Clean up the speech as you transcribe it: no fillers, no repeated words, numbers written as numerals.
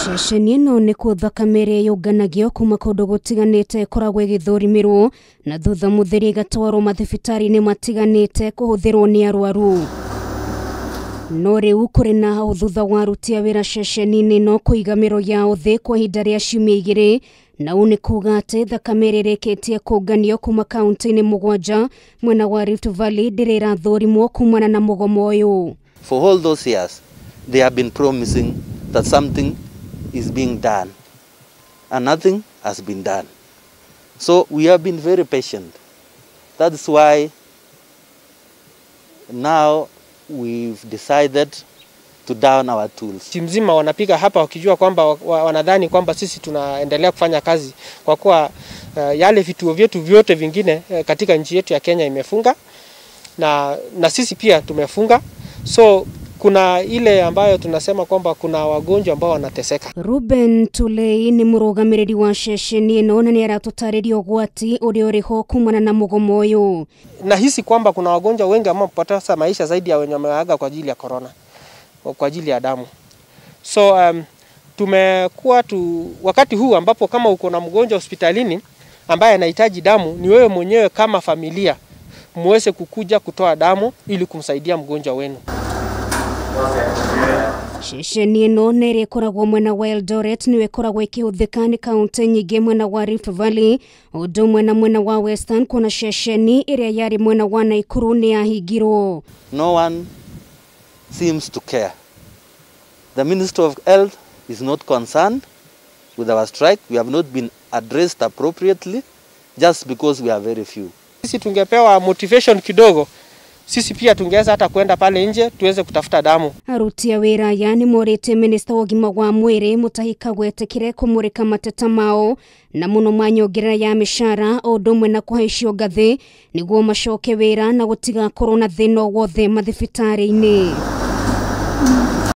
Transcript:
Ceceni ĩno nĩkuo thakame ĩrĩa yũnganagio kuma kũndũ gũtiganĩte ĩkoragwo ĩgĩthũrimĩrwo na thutha mũtheri ĩgatwarwo mathibitarĩ-inĩ matiganĩte kũhũthĩrwo nĩ arwaru. No rĩu kũrĩ na hau thutha wa aruti a wĩra ceceni-inĩ ĩno kũiga mĩro yao thĩ kwa ihinda rĩa ciumia igĩrĩ, na ũũ nĩ kuga atĩ thakame ĩrĩa ĩrĩkĩtie kũnganio kuma kaunti-inĩ 7 mwena wa Rift Valley ndĩrĩ ĩrathũrimwo kumana na mũgomo ũyũ. For all those years, they have been promising that something is being done, and nothing has been done. So we have been very patient. That's why now we've decided to down our tools. Timu mzima wanapiga hapa wakijua kwamba wanadhani kwamba sisi tunaendelea kufanya kazi, kwa kuwa yale vituo vyetu vyote vingine katika nchi yetu ya Kenya imefunga na sisi pia tumefunga. So kuna ile ambayo tunasema kwamba kuna wagonjwa ambao wanateseka. Ruben Tulei ni mũrũgamĩrĩri wa ceceni ĩno na nĩaratũtarĩria ũgwati ũrĩa ũrĩho kumana na mũgomo ũyũ. Nahisi kwamba kuna wagonjwa wengi ambao wamepoteza maisha zaidi ya wenye wameaga kwa ajili ya corona, kwa ajili ya damu. So tumekuwa wakati huu ambapo kama uko na mgonjwa hospitalini ambaye anahitaji damu, ni wewe mwenyewe kama familia muweze kukuja kutoa damu ili kumsaidia mgonjwa wenu. Ceceni ĩno nĩ ĩrĩa ĩkoragwo mwena wa Eldoret nĩyo ĩkoragwo ĩkĩhũthĩka nĩ kaunti nyingĩ mwena wa Rift Valley, ũndũ ũmwe na mwena wa Western, kuona ceceni ĩrĩa yarĩ mwena wa Nakuru nĩ yahingirwo. No one seems to care. The Minister of Health is not concerned with our strike. We have not been addressed appropriately just because we are very few. Sisi tungepewa motivation kidogo, sisi pia tungeweza hata kwenda pale nje tuweze kutafuta damu. Aruti a wĩra aya nĩ morĩtie minista wa ũgima wa mwĩrĩ Mutahi Kagwe etĩkĩre kũmũrĩka mateta mao na mũno ma nyongerera ya mĩcara o ũndũ ũmwe na kũhaicio ngathĩ nĩguo macoke wĩra na gũtigakorwo na thĩna o wothe mathibitarĩ-inĩ.